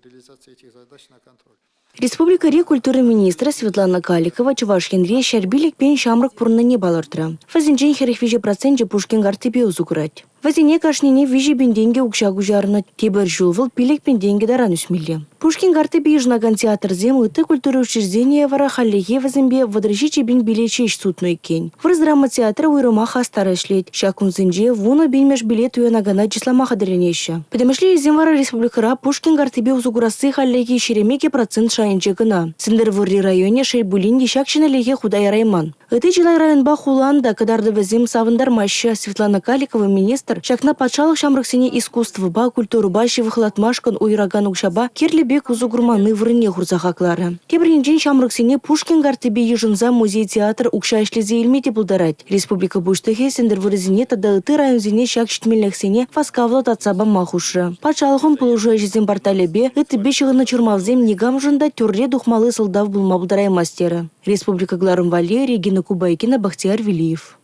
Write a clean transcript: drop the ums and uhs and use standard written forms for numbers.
реализации этих задач на контроль. Республикӑри культура министрӗ Светлана Каликова Чӑваш Енре 105 пин ҫамрӑк пурӑннине палӑртрӗ. Вӗсенчен 43 проценчӗ Пушкин карттипе усӑ курать. Вӗсене кашнине 3 пин тенкӗ укҫа куҫарнӑ, тепӗр ҫул вӑл 5 пин тенкӗ таран ӳсмелле. Пушкин карттипе йышӑнакан театрсем, ытти культура учрежденийӗ вара хальлӗхе вӗсемпе 37 пин билет ҫеҫ сутнӑ иккен. Вырӑс драма театрӗ уйрӑмах хастар ӗҫлет. Ҫак кунсенче 10 пинмӗш билет туянакана чыслама хатӗрленеҫҫӗ. Пӗтӗмӗшле илсен вара республикӑра Пушкин карттипе усӑ курасси хальлӗхе 22 процент шайӗнче кӑна. Сӗнтӗрвӑрри районӗ, шел пулин те, ҫак ҫӗнӗлӗхе хута ярайман. Ытти чылай районпа хулан та кӑтартӑвӗсем савӑнтармаҫҫӗ. Светлана Каликова министр ҫакна патшалӑх ҫамрӑксене искусствӑпа, культурӑпа ҫывӑхлатмашкӑн уйӑракан укҫапа кирлӗ пек усӑ курманни вырӑнне хурса хакларӗ. Тепӗр енчен ҫамрӑксене Пушкин карттипе йышӑнса музей-театр укҫа ӗҫлесе илме те пултарать. Республика Пуҫлӑхӗ Сӗнтӗрвӑррисене тата ытти районсене ҫак ҫитменлӗхсене васкавлӑ татса пама хушрӗ. Патшалӑхӑн пулӑшу ӗҫӗсен порталӗпе ыттипе ҫыхӑннӑ чӑрмавсем никамшӑн та тӳрре тухмалли сӑлтав пулма пултараймасть терӗ. Республика кӑларӑм валли Регина Кубайкина, Бахтияр Велиев.